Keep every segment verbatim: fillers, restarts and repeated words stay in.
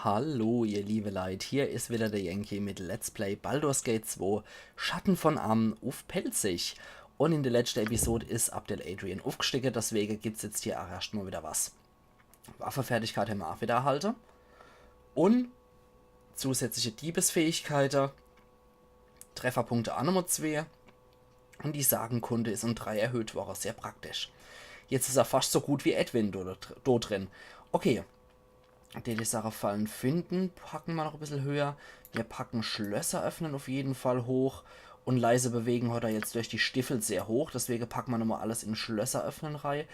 Hallo, ihr liebe Leit, hier is wieder der Yankee mit Let's Play Baldur's Gate zwei, Schatten von Amn uff Pälzisch. Un in de letschte Episod is Abdel Adrian uffgstiege, deswege gibt's jetzt hier ach erscht mol wieder was. Waffefertigkeit hämmer ach wieder erhalte. Un zusätzliche Diebesfähigkeite. Trefferpunkte ach nochmol zwee. Un die Sagenkunde is um drei erhöht worre. Sehr praktisch. Jetzt is er fascht so gut wie Edwin do, do drin. Okay. Däd ich sage, Fallen finden packe mer noch e bissel höher. Mir packe Schlösser öffnen uff jeden Fall hoch. Un leise Bewegen hat er jetzt durch die Stiffel sehr hoch. Deswege packe mer nochmol alles in Schlösser öffnen rei.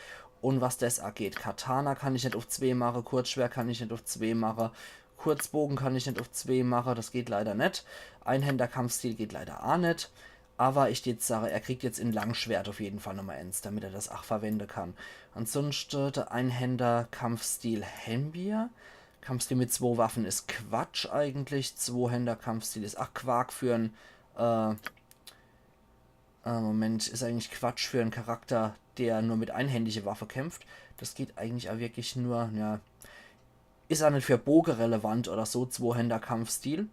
Un was des ageht, Katana kann ich net uff zwee mache, Kurzschwert kann ich net uff zwee mache, Kurzboge kann ich net uff zwee mache, des geht leider net. Einhänder-Kampfstil geht leider ach net. Awwer ich däd sage, er kriegt jetzt in Langschwert uff jeden Fall Nummer eens, damit er des ach verwende kann. Ansunschte, de Einhänder-Kampfstil hämmer. Kampfstil mit zwo Waffe is Quatsch eigentlich. Zwohänder-Kampfstil is ach Quark für en, äh, äh, Moment, is eigentlich Quatsch für en Charakter, der nur mit einhändige Waffe kämpft. Des geht eigentlich ach wirklich nur, ja, is ach net für Boge relevant oder so, Zwohänder-Kampfstil.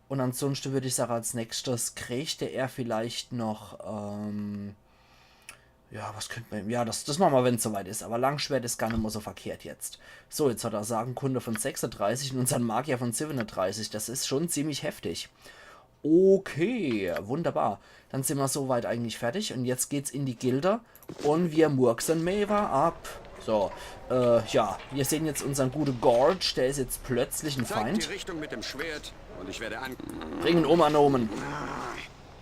Un ansunschte würd ich sage, als nächschtes kriegt er vielleicht noch, ähm, ja, was könnt mer, ja, des, des mache mer, wenn's so weit is. Awwer Langschwert is gar nimmer so verkehrt jetzt. So, jetzt hat er Sagenkunde von sechsundreißig un unsern Magier von siebenundreißig. Des is schon ziemlich heftig. Okay, wunderbar. Dann sin mer so weit eigentlich fertig un jetzt geht's in die Gilde un mir murkse Maeve ab. So, äh, ja, mir sehn jetzt unsern gute Gorge, der is jetzt plötzlich en Feind. Zeig die Richtung mit dem Schwert und ich werde an. Bring en um, Anomen.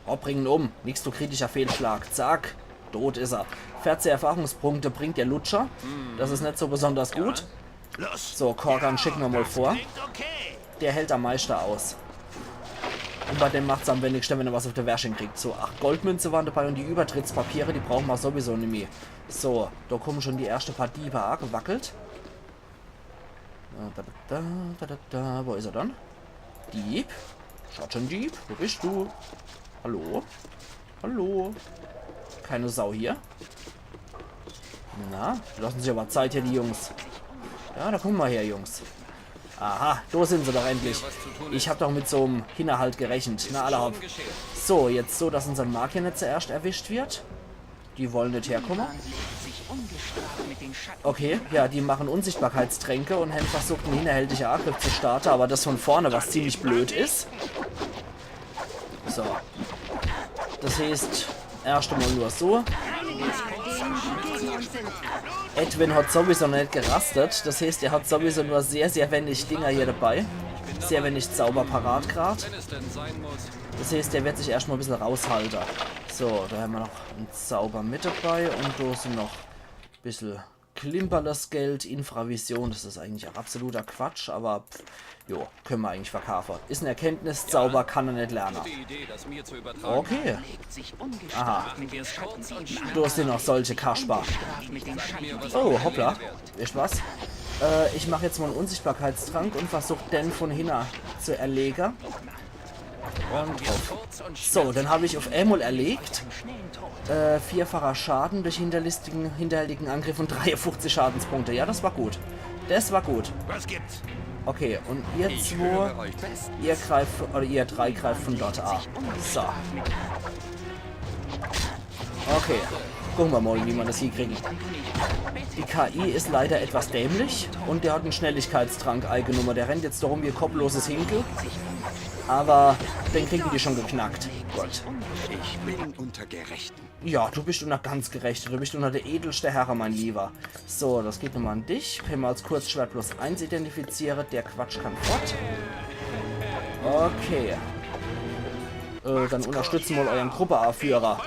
Oh, bring en um. Nix, du kritischer Fehlschlag. Zack. Tot is er. Verzehn Erfahrungspunkte bringt der Lutscher. Des is net so besonders gut. So, Korgan schicke mer mol vor. Der hält am meischte aus. Un bei dem macht's am wennigschte, wenn er was uff de Wersching kriegt. So, acht Goldmünze ware dabei un die Übertrittspapiere, die brauche mer sowieso nimmi. So, do kumme schon die erschte paar Diebe aagewackelt. Da, da, da, da, da, da. Wo is er dann? Dieb? Schattendieb? Wo bist du? Hallo? Hallo? Keine Sau hier? Na, die lasse sich awwer Zeit hier, die Jungs. Ja, do kumme mer her, Jungs. Aha, do sin se doch endlich. Ich hab doch mit so'm Hinnerhalt gerechent. Na, alla hopp. So, jetzt so, dass unser Magier net zuerscht erwischt wird. Die wolle net herkumme. Okay, ja, die mache Unsichtbarkeitstränke un hän versucht, en hinnerhältige Angriff zu starte, awwer des von vorne, was ziemlich blöd is. So. Des heeßt, erscht emol nur so. Edwin hat sowieso noch net gerastet. Des heeßt, er hat sowieso nur sehr, sehr wennig Dinger hier dabei. Sehr wennig Zauber parat grad. Des heeßt, der wird sich erscht mol e bissel raushalte. So, do hämmer noch en Zauber mit dabei un do sin noch e bissel Klimperlesgeld, Infravision, des is eigentlich ach absoluter Quatsch, awwer pff, jo, könne mer eigentlich verkaafe. Is en Erkenntniszauber, kann er net lerne. Okay. Aha. Do sin noch solche Kasper. Oh, hoppla. Wisst was? Äh, ich mach jetzt mol en Unsichtbarkeitstrank un versuch, den von hinne zu erlege. Un druff. So, den hab ich uff emol erlegt. Äh, vierfacher Schaden durch hinterlistigen, hinterhältigen Angriff un dreiundfuchzig Schadenspunkte. Ja, des war gut. Des war gut. Was gibt's? Okay, un ihr zwo, ihr greift, oder ihr drei greift von dort a. So. Okay. Gucke mer mol, wie mer des hiekriege. Die K I is leider etwas dämlich un der hat en Schnelligkeitstrank eigenomme. Der rennt jetzt do rum wie e kopploses Hinkel. Awwer den kriegen die schon geknackt. Gut. Ich bin unter Gerechten. Ja, du bist unter ganz Gerechte. Du bist unter de edelste Herre, mein Lieber. So, des geht nochmol an dich. Könne mer als Kurzschwert plus eins identifiziere. Der Quatsch kann fort. Okay. Äh, dann unterstütze mol euern Gruppeaführer.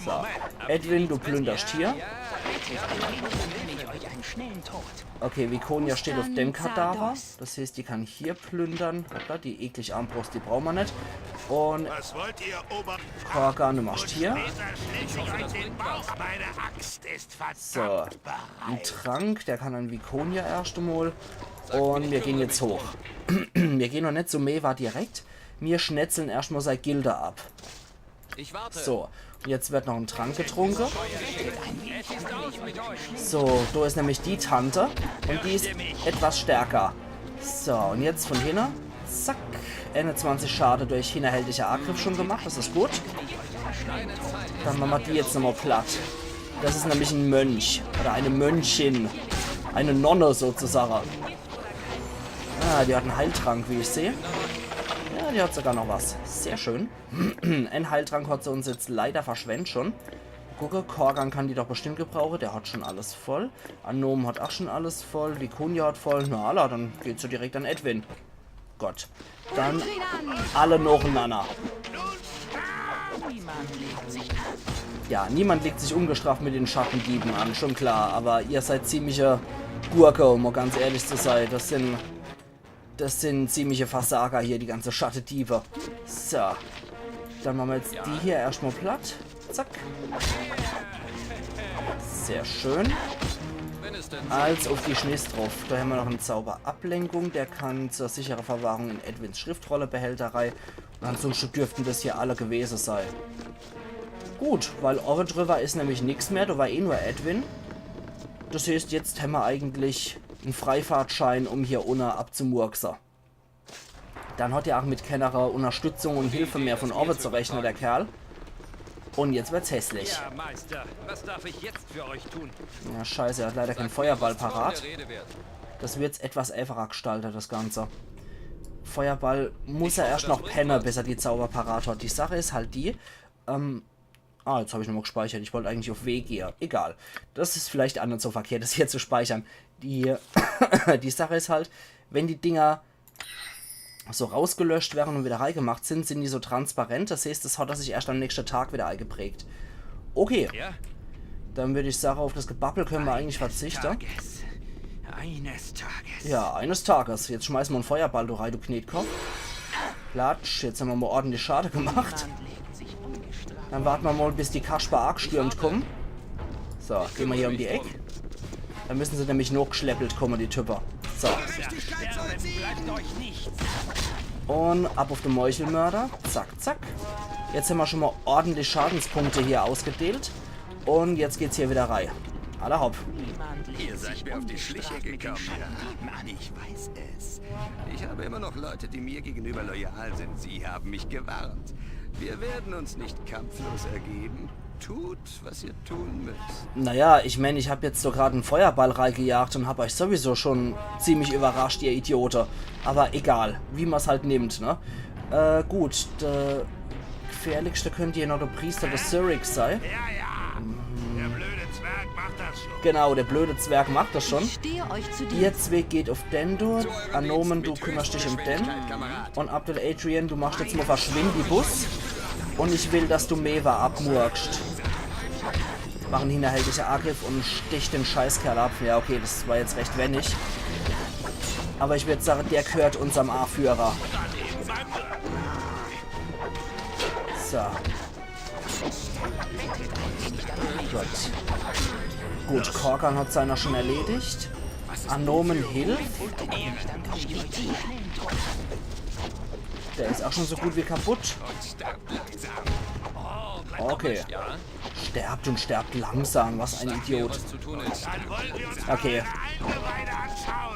So. Edwin, du plünderscht hier. Okay, Viconia steht uff dem Kadaver. Des heeßt, die kann hier plündere. Hoppla, die eklig Armbrust, die brauche mer net. Un Korgan, du machst hier. So, en Trank, der kann an Viconia erscht emol. Un mir gehn jetzt hoch. Mir gehn noch net zu Maeve direkt. Mir schnetzle erscht mol sei Gilde ab. So, un jetzt wird noch en Trank getrunke. So, do is nämlich die Tante. Un die is etwas stärker. So, un jetzt vun hinne. Zack. Änezwanzig Schade durch hinnerhältiger Agriff schun gemacht. Des is gut. Dann mache mer die jetzt nochmol platt. Des is nämlich en Mönch. Oder e Mönchin. E Nonne sozusage. Ah, die hot en Heiltrank, wie ich seh. Ja, die hot sogar noch was. Sehr schön. En Heiltrank hot se uns jetzt leider verschwendt schun. Gucke, Korgan kann die doch bestimmt gebrauche. Der hot schun alles voll. Anomen hot ach schun alles voll. Vicunia hot voll. Na alla, dann geht's jo direkt an Edwin. Gott. Dann alle nochenanner. Ja, niemand legt sich ungestraft mit den Schattendieben an, schun klar. Awwer ihr seid ziemliche Gurke, um mol ganz ehrlich zu sei. Des sin, des sin ziemliche Versager hier, die ganze Schattediebe. So. Dann mache mer jetzt die hier erschtmol platt. Zack. Sehr schön. Als uff die Schniss druff. Do hämmer noch en Zauber Ablenkung. Der kann zur sichere Verwahrung in Edwins Schriftrollebehälter rei. Un ansunschte dürften des hier alle gewese sei. Gut, weil owwe driwwer is nämlich nix mehr. Do war eh nur Edwin. Des heeßt, jetzt hämmer eigentlich en Freifahrtschein, um hier unne abzumurkse. Dann hot er ach mit kenner Unnerstützung un Hilfe mehr vun owwe zu rechne, der Kerl. Un jetzt wird's hässlich. Ja, Meister, was darf ich jetzt für euch tun? Ja, scheiße, er hot leider kän Feuerball parat. Des wird's etwas äfacher gestalte, des Ganze. Feuerball muss er erscht noch penne, bis er die Zauber parat hot. Die Sach is halt die, ähm, ah, jetzt hab ich nochmol gespeichert. Ich wollt eigentlich uff W gehe. Egal. Des is vielleicht ach net so verkehrt, des hier zu speichere. Die, die Sach is halt, wenn die Dinger so rausgelöscht werre un widder reigemacht sin, sin die so transparent. Des heeßt, des hot er sich erscht am nächschte Tag widder eigeprägt. Okay. Ja? Dann würd ich sage, uff des Gebabbel kenne mer eigentlich verzichte. Tages. Eines Tages. Ja, eines Tages. Jetzt schmeiß mol en Feuerball do rei, du Knetkopp. Platsch, jetzt hämmer mol ordentlich Schade gemacht. Dann warte mer mol, bis die Kasper agestürmt kumme. So, gehn mer hier um die Eck. Dann müsse se nämlich nochgeschleppelt kumme, die Typer. So. Un ab uff de Meuchelmörder. Zack, zack. Jetzt hämmer schun mol ordentlich Schadenspunkte hier ausgedeelt. Un jetzt geht's hier widder rei. Alla hopp. Ihr seid mir auf die Schliche gekommen. Mann, ich weiß es. Ich habe immer noch Leute, die mir gegenüber loyal sind. Sie haben mich gewarnt. Wir werden uns nicht kampflos ergeben. Tut, was ihr tun müsst. Naja, ich mein, ich hab jetzt so grad en Feuerball reigejagt un hab euch sowieso schun ziemlich überrascht, ihr Idiote. Awwer egal, wie mer's halt nimmt, ne? Äh, gut, der gefährlichste könnt hier noch der Priester des Cyrix sei. Ja, ja. Der blöde Zwerg macht das schon. Genau, der blöde Zwerg macht des schun. Ich stehe euch zu Diensten. Ihr zwee geht uff den dort. Anomen, du kümmerscht dich um den. Un Abdel Adrian, du machscht jetzt mol verschwind die Bus. Un ich will, dass du Maeve abmurkscht. Mach en hinnerhältige Agriff un stich den Scheißkerl ab. Ja, okay, des war jetzt recht wenig. Awwer ich würd sage, der gehört unserm Aführer. So. Gut. Gut, Korgan hat seiner schun erledigt. Anomen hilft. Der is ach schun so gut wie kaputt. Okay. Sterbt un sterbt langsam, was en Idiot. Okay.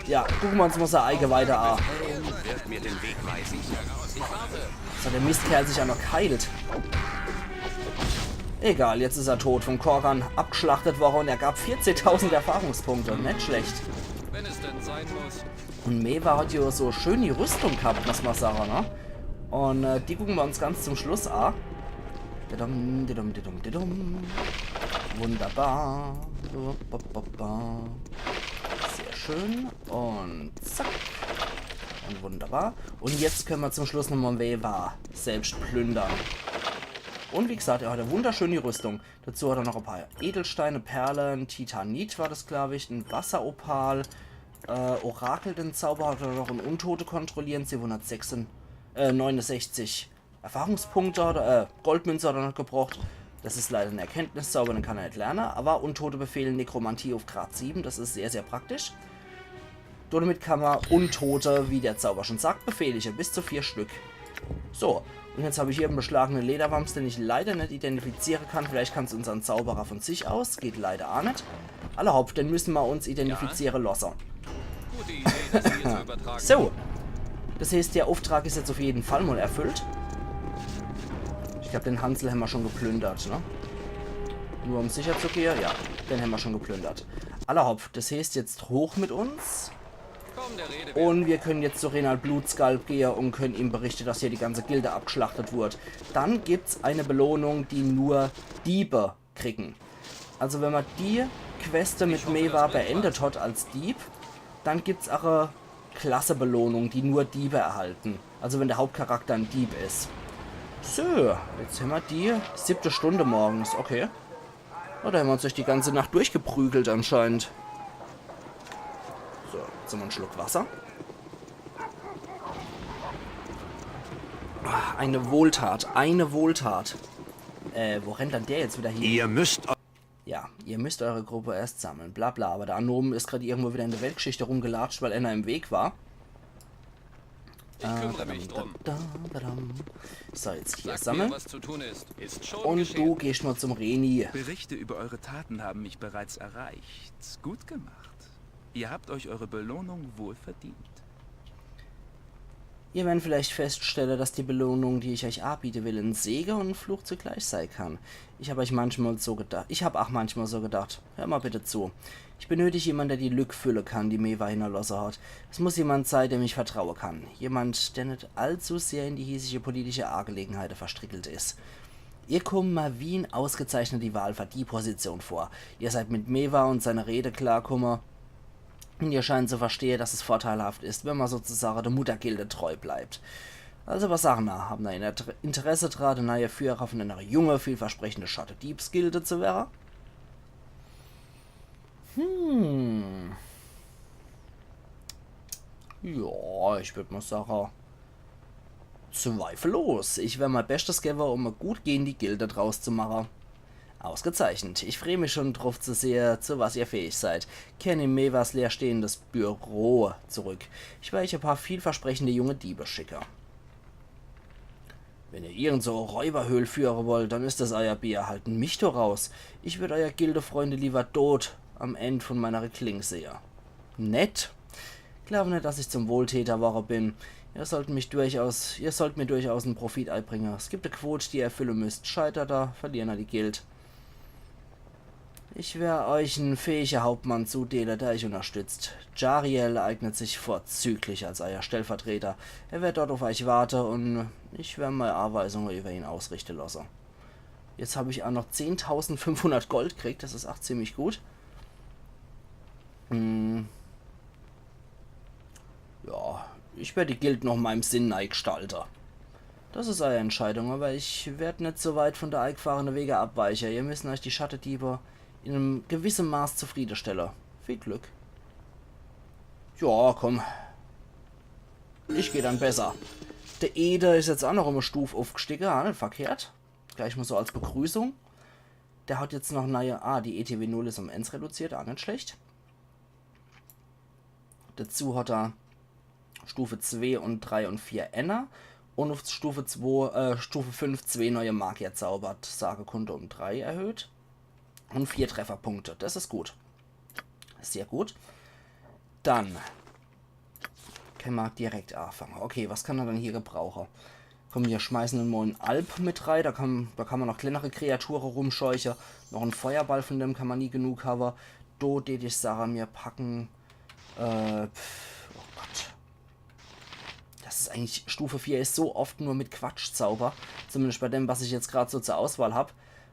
Ja, gucke mer uns mol sei Eigeweide a. Wird mir den Weg weisen. So, der Mistkerl sich ach noch heilt. Egal, jetzt is er tot. Vum Korgan abgeschlachtet worre un er gab vierzehntausend Erfahrungspunkte. Net schlecht. Wenn es denn sein muss. Un Maeve hat jo so schön die Rüstung gehabt, muss mer sage, ne? Un äh, die gucke mer uns ganz zum Schluss a. Didum, didum, didum, didum. Wunderbar. Ba, ba, ba, ba. Sehr schön. Un zack. Un wunderbar. Un jetzt könne mer zum Schluss nochmol Maeve selbscht plündere. Un wie gesagt, er hat e wunderschöni Rüstung. Dazu hat er noch e paar Edelsteine, Perle, Titanit war des, glaab ich, en Wasseropal, äh, Orakel, den Zauber, hat er noch, en Untote kontrolliere, siwwehunnertsechs, äh, neunundsechzig Erfahrungspunkte, äh, Goldmünze hat er noch gebrocht. Des is leider en Erkenntniszauber, den kann er net lerne, awwer Untote befehlen Nekromantie uff Grad siwwe, des is sehr, sehr praktisch. Domit kann mer Untote, wie der Zauber schun sagt, befehlige, bis zu vier Stück. So, un jetzt hab ich hier en beschlagene Lederwams, den ich leider net identifiziere kann. Vielleicht kann's unsern Zauberer vun sich aus, geht leider ach net. Alla hopp, den müsse mer uns identifiziere losse. Gute Idee. So. Das heißt, der Auftrag is jetzt auf jeden Fall mal erfüllt. Ich glaub, den Hansel hämmer schon geplündert, ne? Nur um sicher zu gehe, ja, den hämmer schon geplündert. Alla hopp, das heißt jetzt hoch mit uns. Und wir können jetzt zu Renald Blutskalb gehe und können ihm berichte, dass hier die ganze Gilde abgeschlachtet wurd. Dann gibt's eine Belohnung, die nur Diebe kriegen. Also wenn man die Queste mit Maeve beendet hat als Dieb, dann gibt's auch eine klasse Belohnung, die nur Diebe erhalten. Also wenn der Hauptcharakter ein Dieb is. So, jetzt hämmer die siebte Stunde morgens, okay. Ja, da hämmer uns durch die ganze Nacht durchgeprügelt anscheinend. So, jetzt hämmer einen Schluck Wasser. Ah, eine Wohltat, eine Wohltat. Äh, wo rennt dann der jetzt wieder hin? Ihr müsst Ja, ihr müsst eure Gruppe erst sammeln, bla bla. Aber der Anomen is grad irgendwo wieder in der Weltgeschichte rumgelatscht, weil einer im Weg war. Ich kümmere mich drum. Da, da, da, da. So, jetzt hier Sagt mir, sammeln. Was zu tun ist. Ist schon Und geschehen. Du gehst mal zum Reni. Berichte über eure Taten haben mich bereits erreicht. Gut gemacht. Ihr habt euch eure Belohnung wohl verdient. Ihr werdet vielleicht feststellen, dass die Belohnung, die ich euch anbieten will, ein Segen und ein Fluch zugleich sein kann. Ich habe euch manchmal so gedacht. Ich habe auch manchmal so gedacht. Hör mal bitte zu. Ich benötige jemanden, der die Lück füllen kann, die Maeve hinterlassen hat. Es muss jemand sein, dem ich vertrauen kann. Jemand, der nicht allzu sehr in die hiesige politische Angelegenheiten verstrickelt ist. Ihr kommt mir wie eine ausgezeichnete Wahl für die Position vor. Ihr seid mit Maeve und seiner Rede klarkommen. Und ihr scheint zu verstehen, dass es vorteilhaft ist, wenn man sozusagen der Muttergilde treu bleibt. Also was sagen er? Haben er Inter- Interesse dran, der neue Führer von einer jungen, vielversprechenden Schattediebsgilde zu werden? Hm. Ja, ich würd mal sagen, zweifellos. Ich wär mein Bestes geben, um e gut gegen die Gilde draus zu machen. Ausgezeichnet. Ich freu mich schon drauf zu sehen, zu was ihr fähig seid. Kehrt in Maeves leerstehendes Büro zurück. Ich werde euch ein paar vielversprechende junge Diebe schicken. Wenn ihr irgend so e Räuberhöhl führen wollt, dann ist das euer Bier. Halten mich doch raus. Ich würd euer Gildefreunde lieber tot am End von meiner Kling sehen. Nett. Glaube nicht, dass ich zum Wohltäter worre bin. Ihr sollt mich durchaus, ihr sollt mir durchaus einen Profit einbringen. Es gibt eine Quote, die ihr erfüllen müsst. Scheitert er, verlieren er die Gild. Ich wär euch en fähigen Hauptmann zudeele, der euch unterstützt. Jariel eignet sich vorzüglich als euer Stellvertreter. Er wird dort auf euch warte und ich wär mei Anweisungen über ihn ausrichten lassen. Jetzt hab ich auch noch zehntausendfünfhundert Gold gekriegt, das ist auch ziemlich gut. Hm. Ja, ich werd die Gild noch meinem Sinn neigestalte. Das ist eure Entscheidung, aber ich werd net so weit von der eingefahrene Wege abweiche. Ihr müssen euch die Schattediebe in einem gewissen Maß zufriedenstelle. Viel Glück. Ja, komm. Ich geh dann besser. Der Ede ist jetzt auch noch um e Stuf aufgestiegen, ah, net verkehrt. Gleich mal so als Begrüßung. Der hat jetzt noch neue, ah, die E T W null ist um eins reduziert, auch net schlecht. Dazu hat er Stufe zwei und drei und vier Enner und auf Stufe zwei, äh, Stufe fünf zwei neue Magierzauber, Sagekunde um drei erhöht und vier Trefferpunkte. Das ist gut. Sehr gut. Dann kann man direkt anfangen. Okay, was kann er dann hier gebrauchen? Komm, wir schmeißen dann mal en Alp mit rein. Da kann, da kann man noch kleinere Kreaturen rumscheuchen. Noch en Feuerball, von dem kann man nie genug haben. Do, die, die Sarah mir packen. Äh, pff, oh Gott. Das ist eigentlich, Stufe vier ist so oft nur mit Quatschzauber. Zumindest bei dem, was ich jetzt gerade so zur Auswahl hab.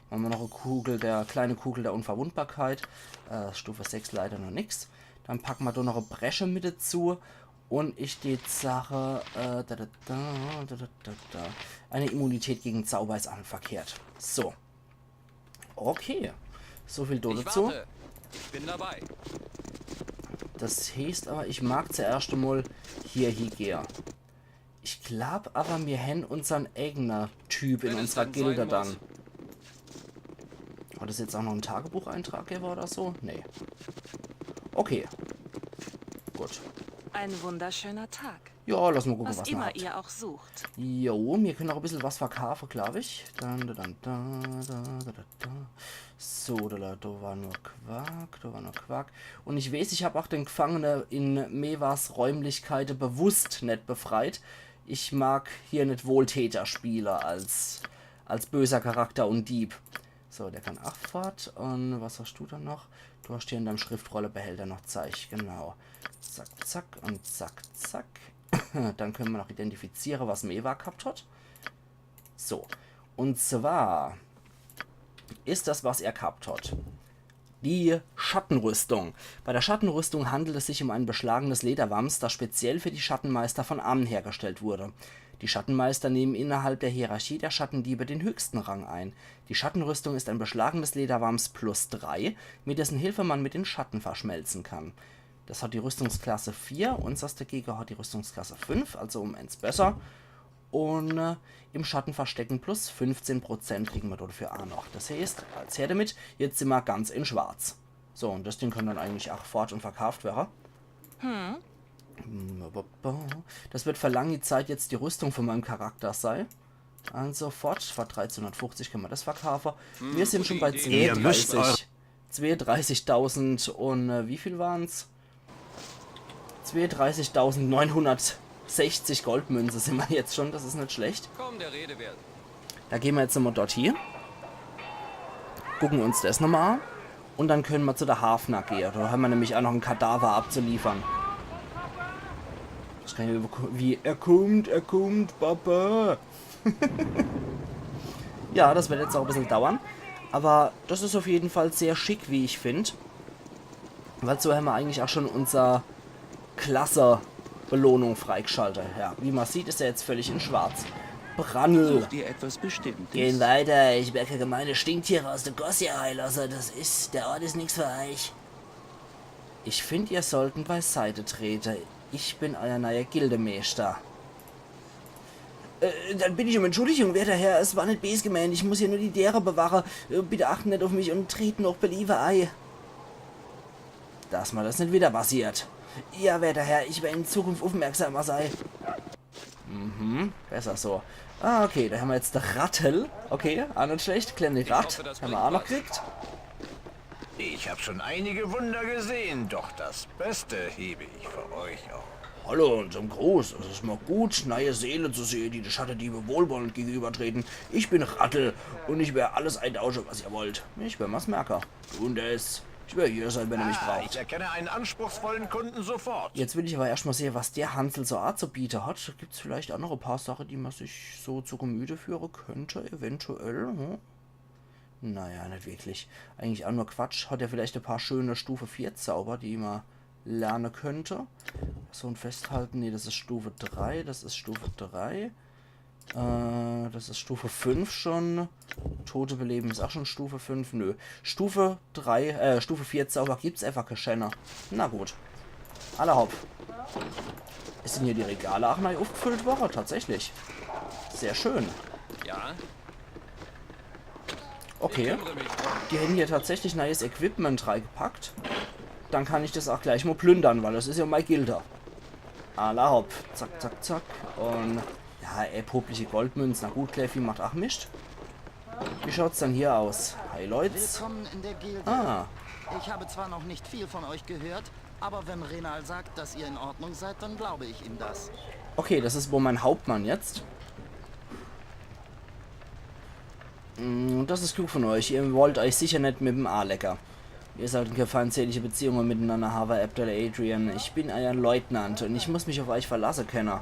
Machen wir noch eine Kugel der, kleine Kugel der Unverwundbarkeit. Äh, Stufe sechs leider noch nix. Dann packen wir da noch e Bresche mit dazu. Und ich die Sache, äh, da, da, da, da, da, da, da. Eine Immunität gegen Zauber ist auch net verkehrt. So. Okay. So viel Ich dazu. Warte. Ich bin dabei. Das heißt aber, ich mag zuerst einmal hier hiegehe. Ich glaub aber, mir hän unsern eigenen Typ in Wenn es unserer dann Gilde sein dann. Muss. War das jetzt auch noch ein Tagebucheintrag gewesen oder so? Nee. Okay. Gut. Ein wunderschöner Tag. Ja, lass mol gucke, was, Was mer immer hat. Ihr auch sucht. Jo, mir kenne auch e bissel was verkaafe, glaab ich. Dann, dann, dann, da, da, da, da, da. So, da, da, da war nur Quark, da war nur Quark. Un ich weeß, ich hab auch den Gefangene in Mevas Räumlichkeite bewusst net befreit. Ich mag hier net Wohltäter spiele als, als böser Charakter un Dieb. So, der kann auch fort. Un was hast du dann noch? Du hast hier in deinem Schriftrollebehälter noch Zeich, genau. Zack, zack un zack, zack. Dann kenne mer noch identifiziere, was Meva gehabt hat. So, un zwar is das, was er gehabt hat, die Schattenrüstung. Bei der Schattenrüstung handelt es sich um ein beschlagenes Lederwams, das speziell für die Schattenmeister von Amn hergestellt wurde. Die Schattenmeister nehmen innerhalb der Hierarchie der Schattendiebe den höchsten Rang ein. Die Schattenrüstung ist ein beschlagenes Lederwams plus drei, mit dessen Hilfe man mit den Schatten verschmelzen kann. Das hat die Rüstungsklasse vier, unseres dagegen hat die Rüstungsklasse fünf, also um eins besser. Un, äh, im Schatten verstecken plus fünfzehn Prozent kriegen mer dafür auch noch. Das heißt, als her damit, jetzt sin mer ganz in Schwarz. So, un das Ding kann dann eigentlich auch fort un verkaaft werre. Hm, ba, ba, ba. Das wird für lange Zeit jetzt die Rüstung von meinem Charakter sei. Also fort, für dreizehnhundertfünfzig kenne mer das verkaafe. Mir sin schon bei Ihr müsst eure zweedreißig. Zweedreißigtausend un, äh, wie viel waren's? Zweedreißigtausendneunhundertsechzig Goldmünze sin mer jetzt schon, das is net schlecht. Kaum der Rede wert. Da gehn mer jetzt nochmal dort hie. Gucken uns das nochmal an. Un dann kenne mer zu der Hafna gehe. Da hän mer nämlich auch noch en Kadaver abzuliefern. Das kann ich über-, wie, er kommt, er kommt, Papa. Ja, das wird jetzt auch e bissel dauern. Aber das is auf jeden Fall sehr schick, wie ich find. Weil so hän mer eigentlich auch schon unser klasse Belohnung freigeschaltet. Ja, wie mer sieht, is er jetzt völlig in Schwarz. Brannel. Sucht ihr etwas Bestimmtes? Gehn weiter, ich werd kä gemeine Stinktiere aus de Goss hier reilasse. Das is, der Ort is nix für euch. Ich find, ihr sollten beiseite trete. Ich bin euer neuer Gildemeeschter. Äh, dann bitt ich um Entschuldigung, werter Herr. Es war net bees gemeent. Ich muss hier nur die Deere bewache. Äh, bitte achten net auf mich un treten auch beliebe ei. Dass mer das net wieder passiert. Ja, werter Herr, ich werde in Zukunft aufmerksamer sei. Mhm, besser so. Ah, okay, da hän mer jetzt de Rattel. Okay, auch net schlecht. Kleine Rat. Hän mer auch noch gekriegt. Ich habe schon einige Wunder gesehen, doch das Beste hebe ich für euch auf. Hallo un zum Gruß. Es is mer gut, neie Seele zu sehe, die de Schattediebe wohlwollend gegenübertreten. Ich bin Rattel un ich wer alles eintausche, was ihr wollt. Ich wer mer's merke. Tun des. Ich wer hier sein, wenn ihr mich Ah, braucht. ich erkenne einen anspruchsvollen Kunden sofort. Jetzt will ich aber erscht mal sehen, was der Hansel so anzubieten hat. Gibt's vielleicht auch noch ein paar Sachen, die man sich so zu Gemüte führen könnte, eventuell? Hm? Naja, nicht wirklich. Eigentlich auch nur Quatsch. Hat er vielleicht ein paar schöne Stufe vier Zauber, die man lernen könnte? So ein Festhalten, nee, das ist Stufe drei, das ist Stufe drei. Äh, das ist Stufe fünf schon. Tote beleben ist auch schon Stufe fünf. Nö. Stufe drei, äh, Stufe vier Zauber gibt's einfach keine Schäne. Na gut. Alla hopp. Sind hier die Regale auch neu aufgefüllt worden? Tatsächlich. Sehr schön. Ja? Okay. Die haben hier tatsächlich neues Equipment reingepackt. Dann kann ich das auch gleich mal plündern, weil das ist ja mein Gilde. Alla hopp. Zack, zack, zack. Und ja, ey, publische Goldmünzen. Na gut, Kleffi macht auch Mist. Wie schaut's denn hier aus? Hi, Leute. Willkommen in der Gilde. Ah, Ich habe zwar noch nicht viel von euch gehört, aber wenn Renal sagt, dass ihr in Ordnung seid, dann glaube ich ihm das. Okay, das ist wohl mein Hauptmann jetzt. Mm, das ist klug von euch. Ihr wollt euch sicher nicht mit dem anlegen. Ihr seid keine feindselige Beziehungen miteinander haben, Abdel Adrian. Ich bin euer Leutnant und ich muss mich auf euch verlassen können.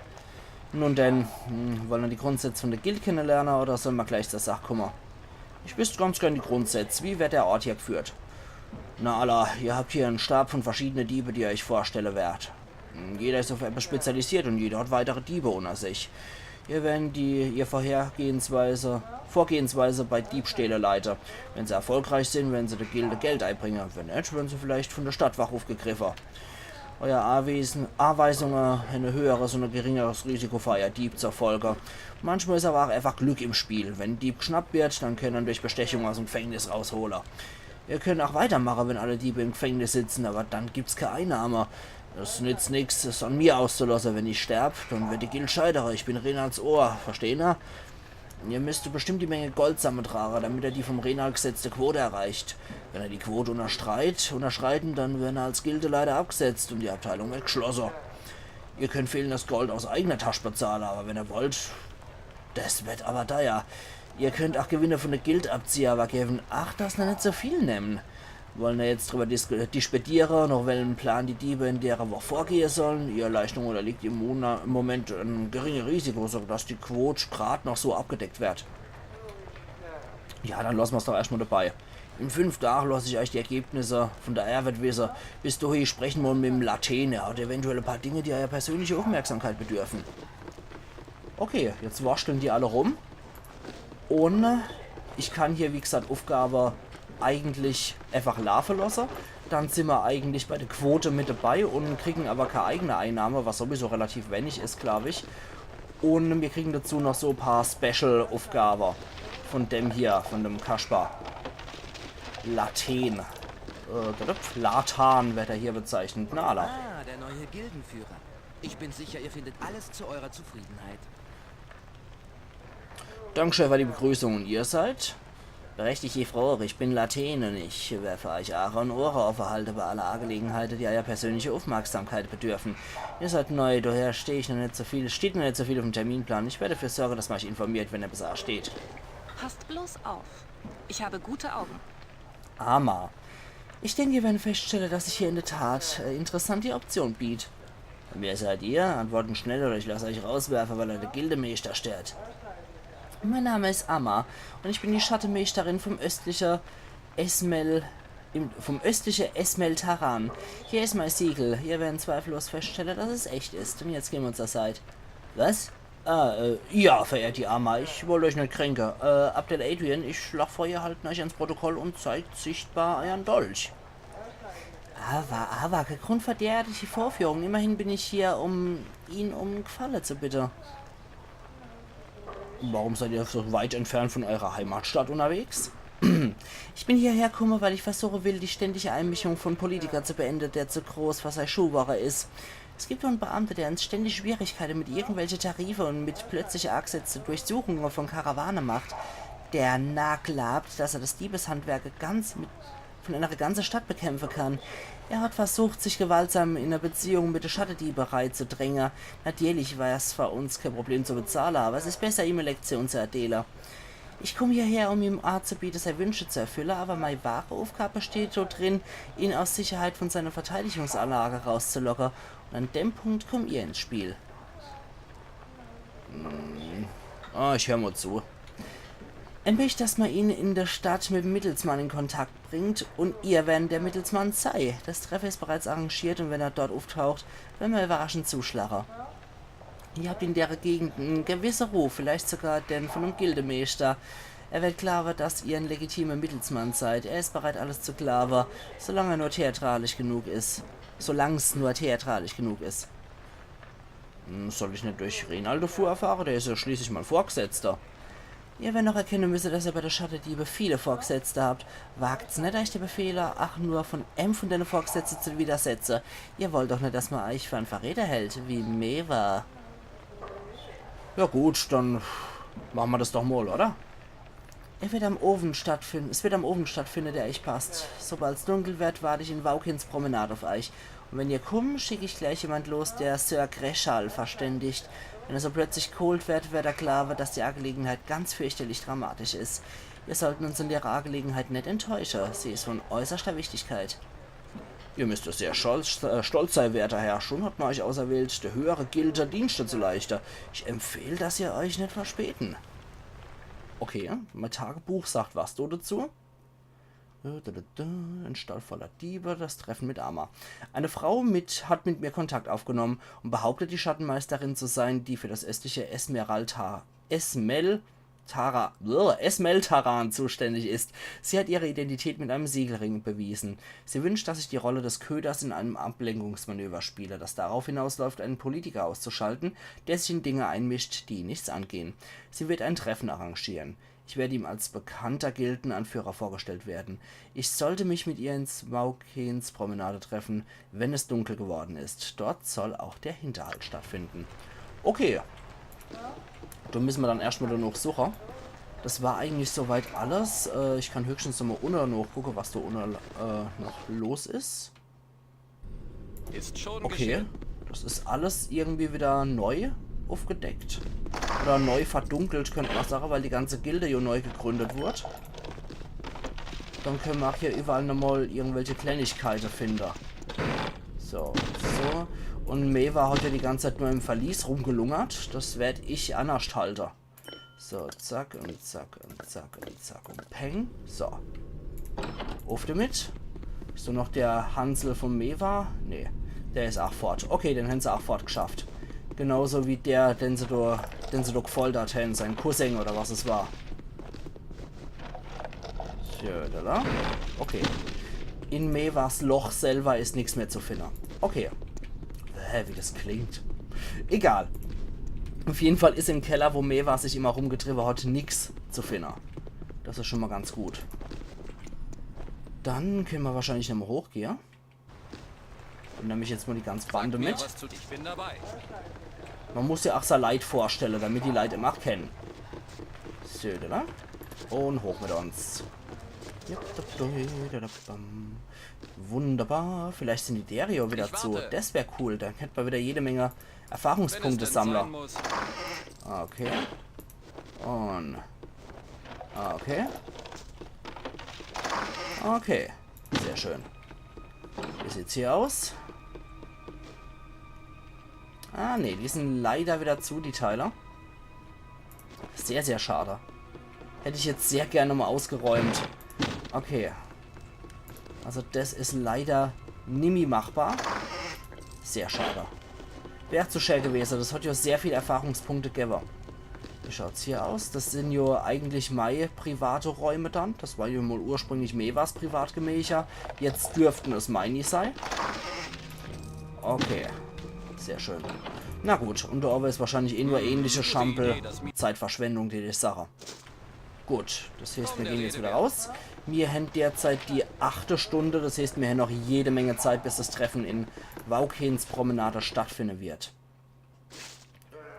Nun denn, hm, wollen wir die Grundsätze von der Guild kennenlernen oder sollen wir gleich zur Sache kommen? Ich wüsste ganz gern die Grundsätze. Wie wird der Ort hier geführt? Na alla, ihr habt hier einen Stab von verschiedenen Diebe, die ihr euch vorstellen werdet. Jeder ist auf etwas spezialisiert und jeder hat weitere Diebe unter sich. Ihr werden die, ihr Vorhergehensweise, Vorgehensweise bei Diebstähle leiten. Wenn sie erfolgreich sind, werden sie der Gilde Geld einbringen. Wenn nicht, werden sie vielleicht von der Stadtwache aufgegriffen. Euer Anwesen, Anweisungen, ein höheres und ein geringeres Risiko für euer Dieb zur Folge. Manchmal ist aber auch einfach Glück im Spiel. Wenn ein Dieb geschnappt wird, dann könnt ihr ihn durch Bestechung aus dem Gefängnis rausholen. Ihr könnt auch weitermachen, wenn alle Diebe im Gefängnis sitzen, aber dann gibt's keine Einnahme. Es nitzt nix, es an mir auszulasse. Wenn ich sterb, dann werd die Guild scheitere. Ich bin Renals Ohr, verstehner? Ihr müsst bestimmt die Menge Gold sammetrage, damit er die vom Renal gesetzte Quote erreicht. Wenn er die Quote unterstreit, unterschreiten, dann wer'n als Gilde leider abgesetzt und die Abteilung werd geschlosse. Ihr könnt fehlendes Gold aus eigener Tasch bezahle, aber wenn ihr wollt, des werd aber deier. Ihr könnt ach Gewinne von der Guild abziehe, aber gewen Acht, dass ner net so viel nemmen. Wolle ner jetzt drüber dis-, disputiere, noch wellen Plan die Diebe in dere Woch vorgehe sollen. Ihr Leistung unterliegt im Mona-, im Moment em geringe Risiko, so dass die Quote grad noch so abgedeckt werd. Ja, dann lasse mer's doch erscht mal dabei. In fünf Tag lass ich euch die Ergebnisse von der Erwet wisse. Bis dohi sprechen mer mit em Laten. Er hat eventuell e paar Dinge, die eier persönliche Aufmerksamkeit bedürfen. Okay, jetzt waschteln die alle rum. Und ich kann hier, wie gesagt, Aufgabe eigentlich einfach laafe lasse. Dann sin mer eigentlich bei der Quote mit dabei und kriegen aber keine eigene Einnahme, was sowieso relativ wenig is, glaub ich. Und mir kriegen dazu noch so e paar Special-Aufgabe von dem hier, von dem Kasper. Laten. Äh, Latan wird er hier bezeichnet. Na, alla. Ah, der neue Gildenführer. Ich bin sicher, ihr findet alles zu eurer Zufriedenheit. Dankeschön für die Begrüßung. Und ihr seid? Berechtigt die Frage, ich bin Laten und ich werfe euch Aare und Ohre offen halte bei aller Angelegenheit, die eier persönliche Aufmerksamkeit bedürfen. Ihr seid neu, daher steh ich noch net so viel, steht noch net so viel auf dem Terminplan. Ich werde dafür sorgen, dass man euch informiert, wenn etwas ansteht. Passt bloß auf. Ich habe gute Augen. Ama. Ich denke, ihr werdet feststellen, dass sich hier in der Tat äh, interessante Option bietet. Wer seid ihr? Antworten schnell oder ich lasse euch rauswerfen, weil ihr de Gildemeester stört. Mein Name ist Ama und ich bin die Schattemeisterin vom östliche Esmel, im, vom östliche Esmel Taran. Hier ist mein Siegel. Ihr werdet zweifellos feststellen, dass es echt ist. Und jetzt gehen wir uns zur Seite. Was? Ah, äh, ja, verehrte Ama, ich wollt euch net kränke. Äh, Abdel Adrian, ich schlag vor, ihr halten euch ans Protokoll und zeigt sichtbar euren Dolch. Aber, aber, kein Grund für derartige Vorführungen. Immerhin bin ich hier, um ihn um Gefalle zu bitten. Warum seid ihr so weit entfernt von eurer Heimatstadt unterwegs? Ich bin hierher gekommen, weil ich versuchen will, die ständige Einmischung von Politikern zu beenden, der zu groß für sei Schuh worre is. Es gibt einen Beamten, der uns ständig Schwierigkeiten mit irgendwelche Tarife und mit plötzliche Aksätze Durchsuchungen von Karawane macht. Der Narr glaubt, dass er das Diebeshandwerk ganz mit, von einer ganzen Stadt bekämpfen kann. Er hat versucht, sich gewaltsam in eine Beziehung mit der Schattediebe reinzudrängen. Natürlich war es für uns kein Problem zu bezahlen, aber es ist besser, ihm eine Lektion zu erteilen. Ich komme hierher, um ihm anzubieten, seine Wünsche zu erfüllen, aber meine wahre Aufgabe besteht darin, ihn aus Sicherheit von seiner Verteidigungsanlage rauszulocken. Und an dem Punkt kommt ihr ins Spiel. Hm. Ah, ich hör mal zu. Er möchte, dass man ihn in der Stadt mit dem Mittelsmann in Kontakt bringt und ihr werden der Mittelsmann sei. Das Treffen ist bereits arrangiert und wenn er dort auftaucht, werden wir überraschend zuschlagen. Ihr habt in der Gegend einen gewissen Ruf, vielleicht sogar den von einem Gildemeester. Er wird glauben, dass ihr ein legitimer Mittelsmann seid. Er ist bereit, alles zu glauben, solange er nur theatralisch genug ist. Solang's nur theatralisch genug ist. Hm, soll ich net durch Renald davor erfahre? Der is ja schließlich mein Vorgesetzter. Ihr werdet noch erkennen müssen, dass ihr bei der Schattediebe viele Vorgesetzte habt. Wagt's net, euch de Befehle ach nur von em von dene Vorgesetzte zu widersetzen. Ihr wollt doch net, dass man euch für einen Verräter hält, wie Maeve. Ja gut, dann machen wir das doch mal, oder? Er wird am Abend stattfinden, es wird am Abend stattfinden, der euch passt. Sobald's dunkel wird, warte ich in Waukins Promenade auf euch. Und wenn ihr kommt, schick ich gleich jemand los, der Sir Greshal verständigt. Wenn er so plötzlich geholt wird, wird er glauben, dass die Angelegenheit ganz fürchterlich dramatisch ist. Wir sollten uns in der Angelegenheit nicht enttäuschen. Sie ist von äußerster Wichtigkeit. Ihr müsst sehr stolz, äh, stolz sein, werter Herr. Schon hat man euch auserwählt, der höhere Gilde Dienste zu leisten. Ich empfehle, dass ihr euch nicht verspäten. Okay, mein Tagebuch sagt was do dazu. Äh, da, da, da, ein Stall voller Diebe, das Treffen mit Ama. Eine Frau mit, hat mit mir Kontakt aufgenommen und behauptet, die Schattenmeisterin zu sein, die für das östliche Esmeralda, Esmel Tara, Esmel Taran zuständig ist. Sie hat ihre Identität mit einem Siegelring bewiesen. Sie wünscht, dass ich die Rolle des Köders in einem Ablenkungsmanöver spiele, das darauf hinausläuft, einen Politiker auszuschalten, der sich in Dinge einmischt, die ihn nichts angehen. Sie wird ein Treffen arrangieren. Ich werde ihm als bekannter Gildenanführer vorgestellt werden. Ich sollte mich mit ihr ins Waukeens Promenade treffen, wenn es dunkel geworden ist. Dort soll auch der Hinterhalt stattfinden. Okay. Do misse mer dann erscht mol do noch suche. Das war eigentlich soweit alles. Äh, ich kann höchstens nochmol unne noch gucke, was do unne, äh, noch los is. Ist schon Okay. geschehen. Das is alles irgendwie wieder neu aufgedeckt. Oder neu verdunkelt, könnt mer sage, weil die ganze Gilde jo neu gegründet wurd. Dann könne mer auch hier überall nochmol irgendwelche Kleinigkeite finde. So, so. Und Maeve hat ja die ganze Zeit nur im Verlies rumgelungert. Das werd ich annerscht halte. So, zack und zack und zack und zack und peng. So. Uff damit. Is do noch der Hansel von Maeve? Nee, der is auch fort. Okay, den hän se auch fort geschafft. Genauso wie der, den se do, den se do gefoltert hän, sein Cousin oder was es war. So, da, da. Okay. In Maeves Loch selber is nix mehr zu finde. Okay. Hä, wie das klingt. Egal. Auf jeden Fall is im Keller, wo Maeve sich immer rumgetriebe hat, nix zu finde. Das is schon mol ganz gut. Dann könne mer wahrscheinlich nochmol hochgehe. Und nemm ich jetzt mol die ganze Bande Mir mit. Was zu, ich bin dabei. Mer muss ja auch sei Leit vorstelle, damit die Leit em auch kenne. So, da. Und hoch mit uns. Wunderbar. Vielleicht sin die Dere jo wieder Ich zu. Warte. Das wär cool. Dann könnt mer wieder jede Menge Erfahrungspunkte Wenn es denn sammle. Sein muss. Okay. Und. Okay. Okay. Sehr schön. Wie sieht's hier aus? Ah, nee, die sin leider wieder zu, die Teile. Sehr, sehr schade. Hätt ich jetzt sehr gerne mol ausgeräumt. Okay. Also das is leider nimmi machbar. Sehr schade. Wär zu schä gewese. Das hat jo sehr viel Erfahrungspunkte gewwe. Wie schaut's hier aus? Das sin jo eigentlich mei private Räume dann. Das war jo mol ursprünglich Maeves Privatgemächer. Jetzt dürften es meini sei. Okay. Sehr schön. Na gut, und do owwe is wahrscheinlich eh nur ähnliche Schampel. Zeitverschwendung, die ich sage. Gut, das heißt, mir gehen jetzt wieder raus. Mir hän derzeit die achte Stunde, das heißt, mir hän noch jede Menge Zeit, bis das Treffen in Waukeens Promenade stattfinde wird.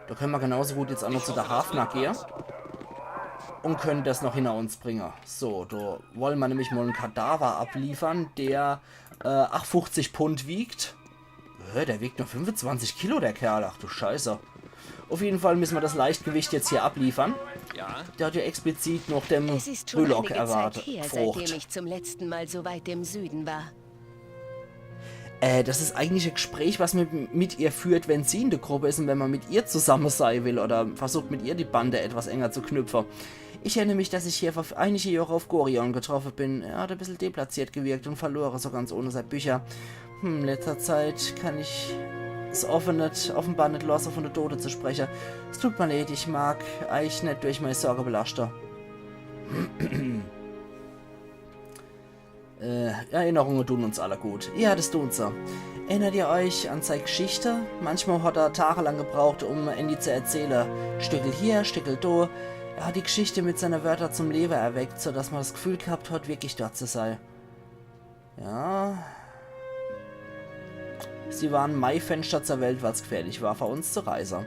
Do könne mer genauso gut jetzt auch noch zu der Hafna gehe. Und könne das noch hinter uns bringe. So, do wolle mer nämlich mol en Kadaver abliefere, der, äh, achtundfünfzig Pfund wiegt. Hä, der wiegt nur fünfundzwanzig Kilo, der Kerl. Ach du Scheiße. Auf jeden Fall misse mer das Leichtgewicht jetzt hier abliefere. Ja, Der hat ja explizit noch dem Es ist schon Rülock einige Zeit erwartet. Her, Frucht. Seitdem ich zum letzten Mal so weit im Süden war. Äh, das is eigentlich e Gespräch, was mer mit ihr führt, wenn sie in der Gruppe is und wenn mer mit ihr zusamme sei will oder versucht, mit ihr die Bande etwas enger zu knüpfe. Ich erinnere mich, dass ich hier vor einige Jahre auf Gorion getroffen bin. Er hat e bissel deplatziert gewirkt und verlore so ganz ohne sei Bücher. Hm, in letzter Zeit kann ich es offen net, offenbar net losse, von de Tode zu spreche. Es tut mer leid, ich mag eich net durch mei Sorge belaschte. Äh, Erinnerungen tun uns alle gut. Ja, das tun se. Erinnert ihr euch an sei Geschichte? Manchmal hat er tagelang gebraucht, um en die zu erzähle. Stückel hier, Stückel do. Er hat die Geschichte mit seine Wörter zum Lewe erweckt, so dass mer das Gefühl gehabt hat, wirklich dort zu sei. Ja. Sie waren mei Fenster zur Welt, weil's gefährlich war, für uns zu reise.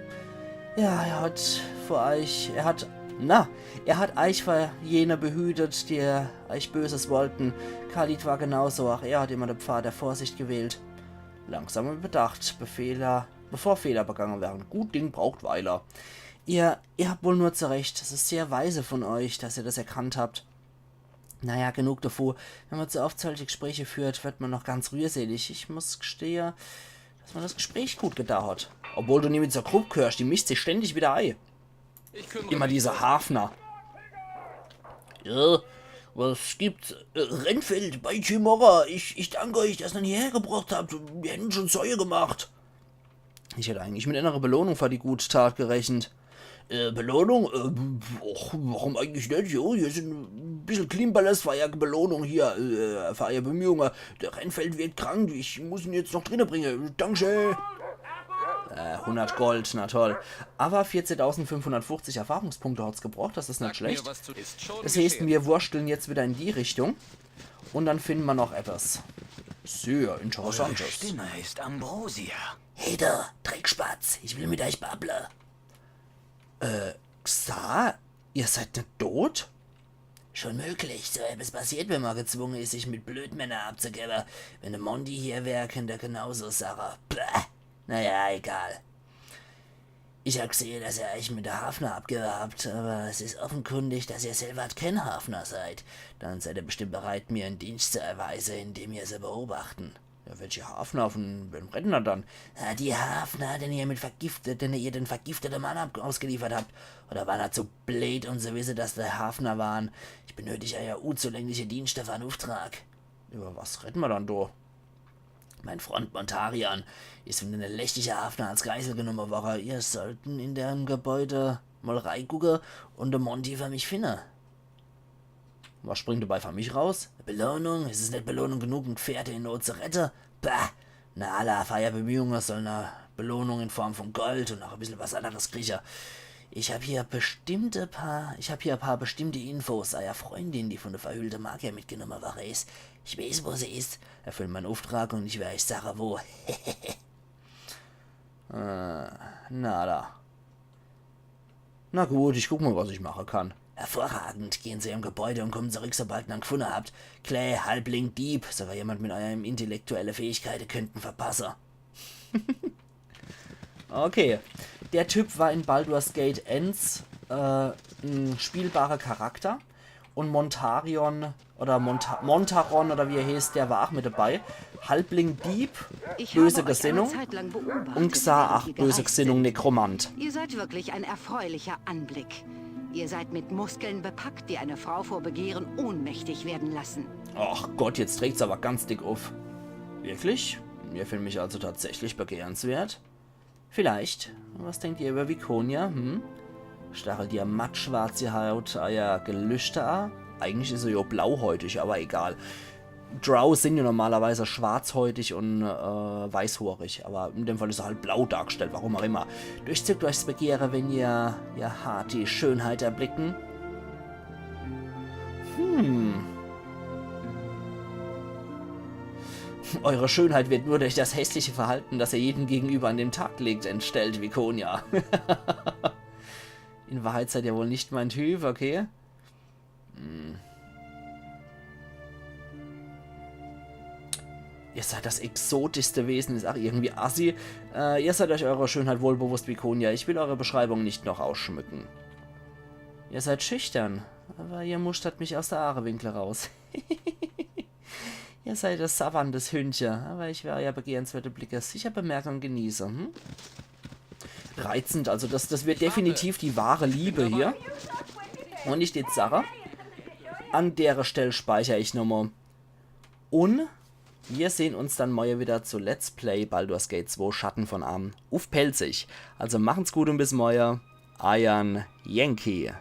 Ja, er hat vor euch, er hat, na, er hat euch vor jene behütet, die euch Böses wollten. Khalid war genauso, auch er hat immer den Pfad der Vorsicht gewählt. Langsam und bedacht, Befehler, bevor Fehler begangen werden. Gut Ding braucht Weile. Ihr, ihr habt wohl nur zu Recht, es ist sehr weise von euch, dass ihr das erkannt habt. Naja, genug davor. Wenn man zu oft solche Gespräche führt, wird man noch ganz rührselig. Ich muss gestehe, dass mir das Gespräch gut getan hat. Obwohl du nie mit zur Grupp gehörst, die mischt sich ständig wieder ei. Ich kümmere Immer mich. diese Hafner. Ja, was gibt's? Äh, Renfeld bei Chimora, ich, ich danke euch, dass ihr ihn hierher gebracht habt. Wir hätten schon Säue gemacht. Ich hätte eigentlich mit einer Belohnung für die gute Tat gerechnet. Äh, Belohnung? Äh, och, warum eigentlich net? Jo, hier sind ein bisschen Klimperles für eure Belohnung hier, äh, für eure Bemühungen. Der Renfeld wird krank, ich muss ihn jetzt noch drinnen bringen. Dankeschön. Äh, Äh, hundert Gold, na toll. Aber vierzehntausendfünfhundertfünfzig Erfahrungspunkte hat's gebracht, das is net schlecht. Mir was zu ist schon Das heißt, geschehen. mir wurschteln jetzt wieder in die Richtung. Und dann finden wir noch etwas sehr Interessantes. Stimme ist Ambrosia. Hey da, Dreckspatz, ich will mit euch babble. Äh, Xar, ihr seid net tot? Schon möglich, so etwas passiert, wenn man gezwungen is, sich mit Blödmänner abzugeben. Wenn de Monty hier wär, könnt er genauso sache. Bäh. Naja, egal. Ich hab gesehen, dass ihr euch mit der Hafner abgebe habt, aber es is offenkundig, dass ihr selber ken Hafner seid. Dann seid ihr bestimmt bereit, mir en Dienst zu erweisen, indem ihr se beobachten. Ja, welche Hafner? Von wem redden er dann? Ja, die Hafner, den ihr mit vergiftet, den ihr den vergifteten Mann ab ausgeliefert habt. Oder waren er zu blöd, um zu wissen, dass der Hafner waren? Ich benötig euer unzulängliche Dienste für en Auftrag. Über was redden wir dann do? Mein Freund Montarion is von den lächerlichen Hafner als Geisel genommen worden. Ihr sollten in dem Gebäude mal reigucken und de Monty für mich finden. Was springt dabei für mich raus? Belohnung? Is es net Belohnung genug, en Gefährte in Not zu retten? Bah! Na, alle Feierbemühungen sollen e Belohnung in Form von Gold und noch e bissel was anderes kriegen. Ich hab hier bestimmte paar, ich hab hier e paar bestimmte Infos. Eier Freundin, die von der verhüllte Magier mitgenommen worden is. Ich weiß, wo sie is. Erfüllt mein Auftrag und ich werde euch sagen, wo. Äh, nada. Na gut, ich guck mal, was ich machen kann. Hervorragend. Gehen Sie im Gebäude und kommen zurück, sobald ihr en gefunden habt. Clay, Halbling, Dieb, sogar jemand mit euren intellektuellen Fähigkeiten könnten verpassen. Okay. Der Typ war in Baldur's Gate eins äh, en spielbarer Charakter. Und Montarion oder Monta Montaron oder wie er heißt, der war auch mit dabei. Halbling Dieb, Ich böse habe euch Gesinnung. Eine Zeit lang beobachtet, Und Xar, während ach, die böse gereist Gesinnung, sind. Nekromant. Ihr seid wirklich ein erfreulicher Anblick. Ihr seid mit Muskeln bepackt, die eine Frau vor Begehren ohnmächtig werden lassen. Ach Gott, jetzt trägt's aber ganz dick auf. Wirklich? Mir find mich also tatsächlich begehrenswert? Vielleicht. Was denkt ihr über Viconia? Hm? Stachelt ihr mattschwarze Haut eier Gelüste a? Eigentlich is er ja blauhäutig, aber egal. Drow sind ja normalerweise schwarzhäutig und äh, weißhoorig, aber in dem Fall is er halt blau dargestellt, warum auch immer. Durchzuckt euch 's Begehre, wenn ihr ihr Hart die Schönheit erblicken. Hm. Eure Schönheit wird nur durch das hässliche Verhalten, das ihr jedem gegenüber an den Tag legt, entstellt, Viconia. In Wahrheit seid ihr wohl nicht mein Typ, okay? Hm. Ihr seid das exotischste Wesen, is auch irgendwie assi. Äh, ihr seid euch eurer Schönheit wohl bewusst, Viconia. Ich will eure Beschreibung nicht noch ausschmücken. Ihr seid schüchtern, aber ihr mustert mich aus der Aarewinkel raus. Ihr seid das Savannes Hündche, aber ich werde euer begehrenswerte Blicke sicher bemerken und genießen. Hm? Reizend, also das, das wird definitiv die wahre Liebe hier. Und nicht die Zara. An dere Stelle speicher ich nochmal. Und wir sehen uns dann morgen wieder zu Let's Play Baldur's Gate zwei Schatten von Amn uff Pälzisch. Also machen's gut und bis morgen. Eier Yankee.